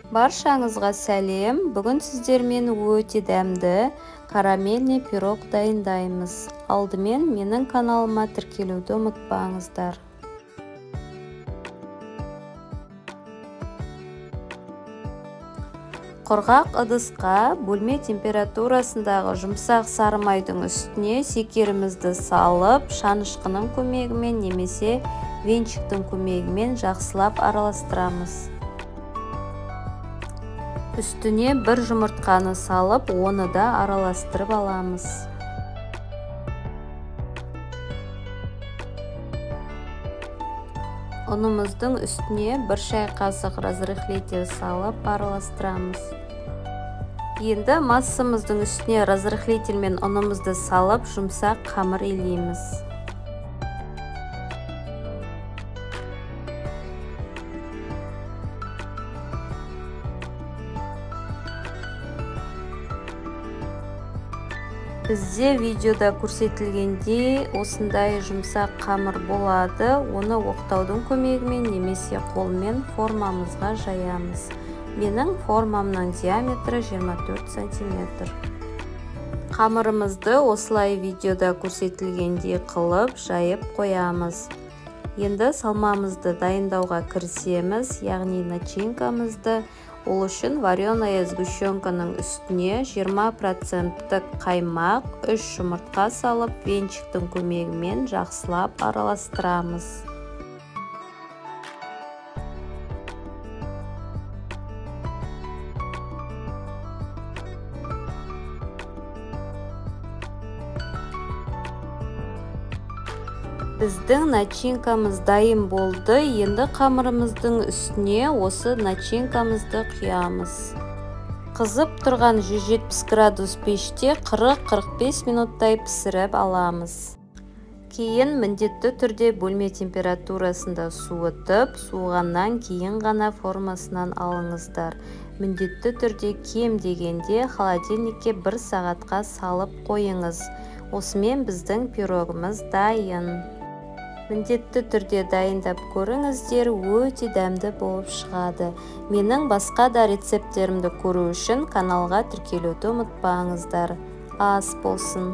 Баршаңызға сәлем. Бүгін сіздермен өте дәмді карамельный пирог дайындаймыз. Алдымен менің каналыма тіркелуді ұмытпаңыздар. Құрғақ ыдысқа бөлме температурасындағы жұмсақ сары майдың үстіне шекерімізді салып, шанышқының көмегімен немесе венчиктің көмегімен жақсылап араластырамыз. Үстіне бір жұмыртқаны салып, оны да араластырып аламыз. Ұнымыздың үстіне бір шай қасық разрыхлитель салып араластырамыз. Енді массамыздың үстіне разрыхлитель мен ұнымызды салып, жұмсақ қамыр илейміз. Бізде видеода көрсетілгендей осындай жұмсақ қамыр болады. Оны оқтаудың көмегімен немесе қолмен формамызға жаямыз. Менің формамның диаметрі 24 сантиметр. Қамырымызды осылай видеода көрсетілгендей қылып жайып қоямыз. Енді салмамызды дайындауға кірісеміз, яғни начинкамызды. Ол үшін вареная сгущенканың үстіне 20% қаймақ, 3 жұмыртқа салып, венчиктің көмегімен жақсылап араластырамыз. Біздің начинкамыз дайын болды. Енді қамырымыздың үстіне осы начинкамызды құямыз. Қызып тұрған 170 градус пеште 40-45 минуттай пісіріп аламыз. Кейін міндетті түрде бөлме температурасында суытып, суығаннан кейін ғана формасынан алыңыздар. Міндетті түрде кем дегенде холодильникке 1 сағатқа салып қойыңыз. Осымен біздің пирогымыз дайын. Міндетті түрде дайындап көріңіздер, өте дәмді болып шығады. Менің басқа да рецепттерімді көру үшін каналға тіркелуді ұмытпаңыздар. Ас болсын.